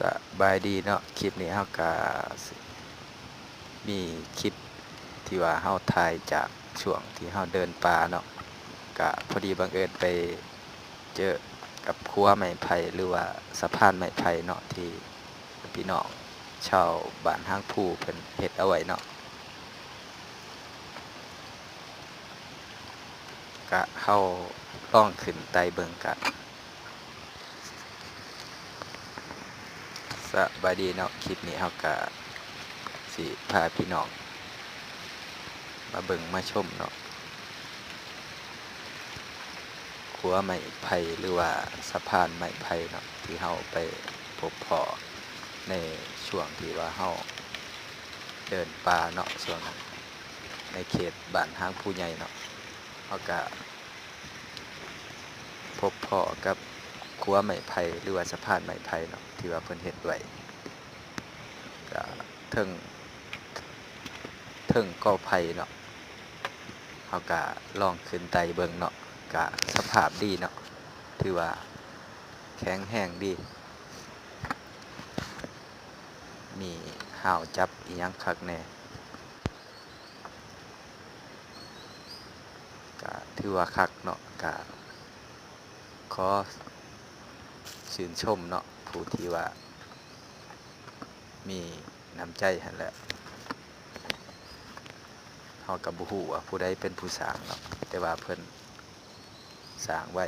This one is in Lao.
ສະບາຍດີເນາະ ຄລິບນີ້ເຮົາກະຊິມີຄລິບທີ່ວ່າເຮົາຖ່າຍຈາກຊ່ວງທີ່ເຮົາເດີນປ່າເນາະ ກະພໍດີບັງເອີນໄປເຈີກັບຂົວໄມ້ໄຜ່ ຫຼືວ່າສະພານໄມ້ໄຜ່ເນາະ ທີ່ພີ່ນ້ອງຊາວບ້ານຫາງພູເພິ່ນເຮັດເອົາໄວ້ເນາະ. ກະເຮົາລອງຂຶ້ນໄຕ່ເບິ່ງກະ ສະບາຍດີເນາະ ຄລິບນີ້ເຮົາກະຊິພາພີ່ນ້ອງມາເບິ່ງມາຊົມເນາະ ຂົວໄມ້ໄຜ່ ຫຼືວ່າສະພານໄມ້ໄຜ່ເນາະ ທີ່ເຮົາໄປພົບພໍ້ໃນຊ່ວງທີ່ວ່າເຮົາເດີນປ່າເນາະ ຊ່ວງໃນເຂດບ້ານຫາງພູໃຫຍ່ເນາະ ເຮົາກະ ພົບພໍ້ກັບຂົວໄມ້ໄຜ່ ຫຼືວ່າສະພານໄມ້ໄຜ່ເນາະ ທີ່ວ່າເພິ່ນເຮັດໄວ້ ກະເທິງ ເທິງກໍໄຜ່ເນາະ ເຮົາກະລອງຂຶ້ນໄຕ່ເບິ່ງເນາະ ກະສະພາບດີເນາະ ຖືວ່າແຂງແຮງດີ ມີຮາວຈັບອີ່ຫຍັງຄັກແນ່. ກະຖືວ່າຄັກເນາະ ກະຂໍຊື່ນຊົມເນາະ ຜູ້ທີ່ວ່າມີນ້ຳໃຈຫັ້ນແຫຼະ ເຮົາກະບໍ່ຮູ້ວ່າຜູ້ໃດເປັນຜູ້ສ້າງເນາະ ແຕ່ວ່າເພິ່ນສ້າງໄວ້